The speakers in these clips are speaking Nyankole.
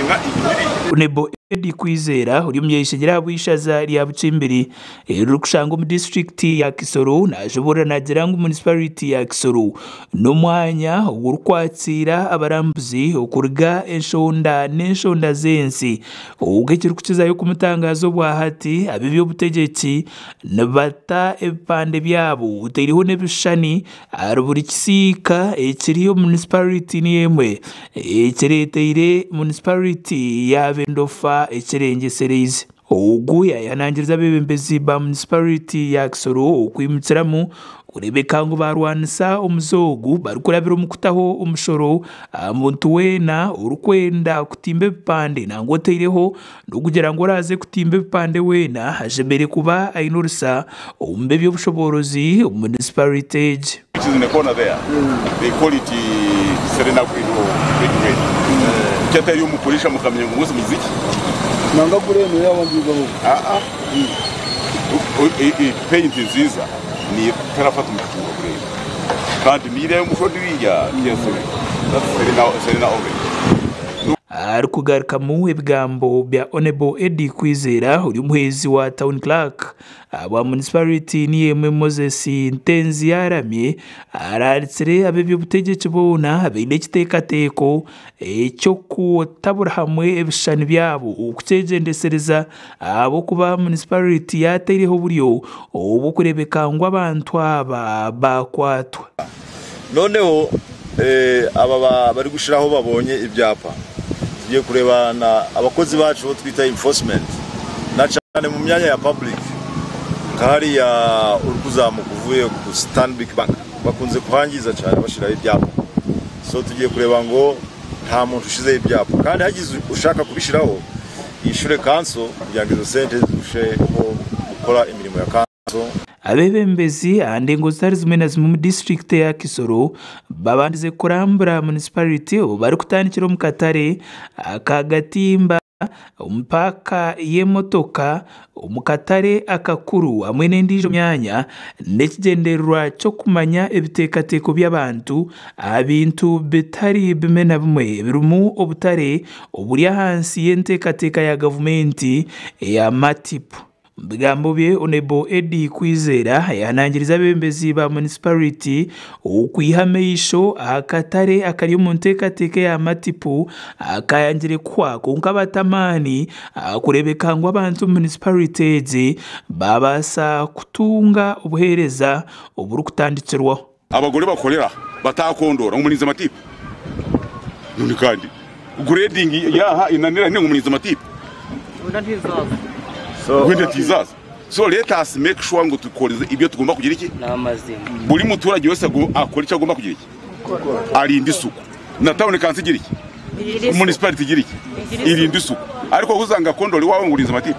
Kurenga iyi biriya. Nebo Eddie Kwizera ori omuny'eishengyero ahabw'eishaza rya Bukimbiri eririkushangwa omu disiturikiti ya Kisoro nashoboorora naagira ngu munisiparite ya Kisoro n'omwanya ogurikwakiira abarambuzi okuruga enshonda n'enshonda z'ensi. Kwonka ekirikukizayo kumutangaaza obwahati ab'eby'obutegyeki nibata ebipande byabo otaireho n'ebishushani Ahari buri kisiika ekiri omu munisiparite niyo emwe ekireteire munisiparite ya Bendofa ekirengyesereize. Ogu yayehanangiriza abeebembezi ba munisiparite ya Kisoro okwimukiramu kureebeka ngu baarwanisa omuze ogu barikurabira omu kutaho omushoro aha muntu weena orikwenda kutimba ebipande nangwa otaireho n'okugira ngu oraaze kutimba ebipande weena ashemereire kuba aine orusa omu b'eby'obushoboorozi omu munisiparite egi. Which is in the corner there, they call it Serena Green or Red Red. Kuki atariyo mukoresha mukamenya ngu mwese muziki? Nanga green yaba nziza ahubwo. Aa paint nziza ni etarafata omucucu nka green. Kandi niiriya y'omushondi iriya tiya Serena. That's Serena, Serena Orange. Arikugarukamu ebigambo bya Honourable Eddie Kwizera ori omuhwezi wa Town Clerk ahabwa munisiparite niyo emwe Moses Ntenziyaaramye araaritsire ab'eby'obutegyeki boona abaine ekiteekateeko eky'okutabura hamwe ebishushani byabo okukyegyendesereza ahabw'okuba munisiparite yaataireho oburyo obw'okureebeka ngu abantu aba baakwatwa. Noneho aba barigushira aho babonye ibyapa tugiye kureba na abakozi bacu bo twita enforcement na cyane mu myanya ya public nka hariya uri kuzamuka uvuye ku Stanbic Bank bakunze kuhangiza cyane bashiraho ibyapa so tugiye kureba ngo nta muntu ushizeho ibyapa kandi hagize ushaka kubishiraho yishure council kugira ngo izo sente zirusheho gukora imirimo ya council. Abeebembezi aha ndengo zitari zimwe na zimwe omu disiturikiti eya Kisoro babandize kurambura munisiparite obu barikutandikira omu katare aka Gatimba, omu paaka y'emotoka, omu katare akakuru hamwe n'endiijo myanya n'ekigyendererwa ky'okumanya ebiteekateeko by'abantu aha bintu bitari bimwe na bimwe ebirimu obutare oburi ahansi y'enteekateeka ya gavumenti eya MATIP. Omu bigambo bye, Hon. Eddie Kwizera yahanangiriza abeebembezi ba munisiparite okwiha amaisho aha katare akari omu nteekateeka eya Matipu akayangire kuhwa kwonka bata amaani aha kureebeka ngu abantu omu munisiparite egi baabaasa kutunga obuheereza oburikutandikirwaho. Abagore bakorera batakondoora ngu murinze amatiipa none kandi grading yaha enanirane ngu murinze amatiipa wenda tizaza so let us make sure ngu tukorize ibyo tugomba kugira iki buri muturage wese akora icyo agomba kugira iki arinda isuku na town council igira iki municipality igira iki irinda isuku ariko uzanga kondora iwawe ngo urinze amatiipa.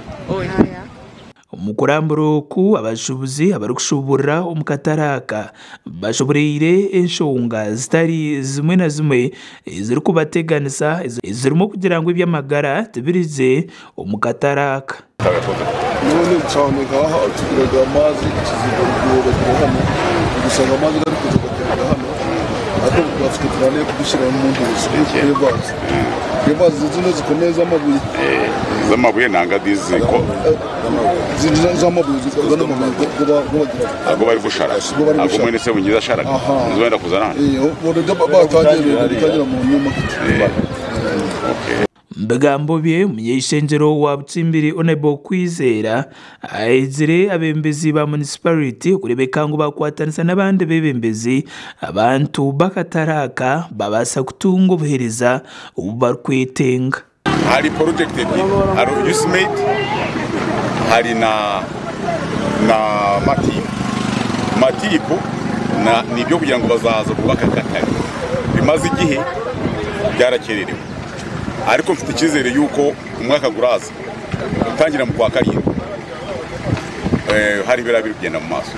Omu kurambura oku, abashuubuzi abarikushuuburira omu katare aka bashoboreire enshonga zitari zimwe na zimwe ezirikubateganisa ezirimu okugira ngu eby'amagara tibirigye omu katare aka. Nyowe cyane nkaha tugiraga amazi ikiziba ruguru bagira hano ugasanga amazi garikuza gaterera hano ariko bafite plan yo kudushyiramo ntuzi pavers pavers zino zikomeye z'amabuye. Z'amabuye nanga dizi ko Z'amabuye z'amabuye go bagira ago bari gushara Ago bari ago gushara. mwene se bunyiza asharaga Aha. nizo wenda kuzana hano. Already batangiye gutangira mu new market. Okay. Omu bigambo bye, omunyeishengyero wa Bukimbiri Honourable Kwizera ahigire abeebembezi ba munisiparite kureebeka ngu baakwatanisa n'abandi beebembezi abantu b'akatare aka babaasa kutunga obuheereza obu barikwetenga. Hari project ebyiri hari USMAID hari na na Matip Matip na ni ibyo kugira ngo bazaza bubake akatare bimaze igihe byarakererewe ariko mfite icyizere yuko umwaka guraza utangira mu kwa karindwi hari biriya biri kugenda mu maso.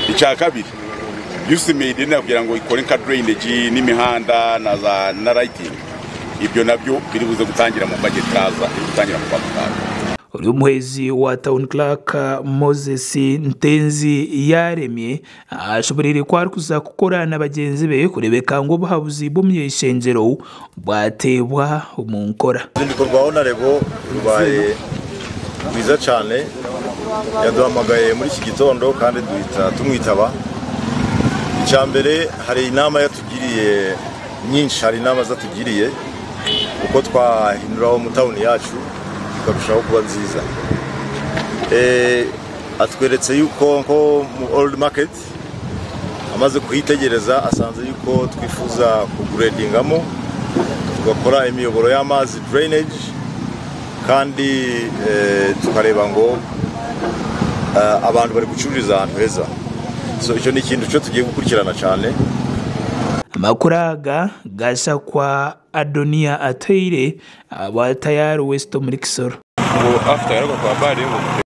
Icya kabiri USMAID ni kugira ngo ikore nka drainage n'imihanda na za na lighting, ibyo nabyo biri buze gutangira mu budget iraza iri gutangira mu kwa gatanu. Ori omuhwezi wa Town Clerk Moses Ntenzi Yaremye ashoboreire ku arikuza kukora na bagyenzi be kureebeka ngu obuhabuzi bw'omuny'eishengyero bwateebwa omu nkora. Uruzinduko rwa Honorable rubaye rwiza cyane, yaduhamagaye muri iki gitondo kandi duhita tumwitaba. Icya mbere, hari inama yatugiriye nyinshi, hari inama zatugiriye uko twahinduraho mu tawuni yacu ikarushaho kuba nziza. Atweretse yuko nko mu Old Market amaze kuhitegereza, asanze yuko twifuza kuguredingamo, tugakora imiyoboro y'amazi, drainage, kandi tukareba ngo abantu bari gucururiza ahantu heza. So icyo ni ikintu cyo tugiye gukurikirana cyane. Amakuru aga gashakwa Adonia Ateire aba Tayari West muri Kisoro. Ngo after yaraga kwa bare ngo.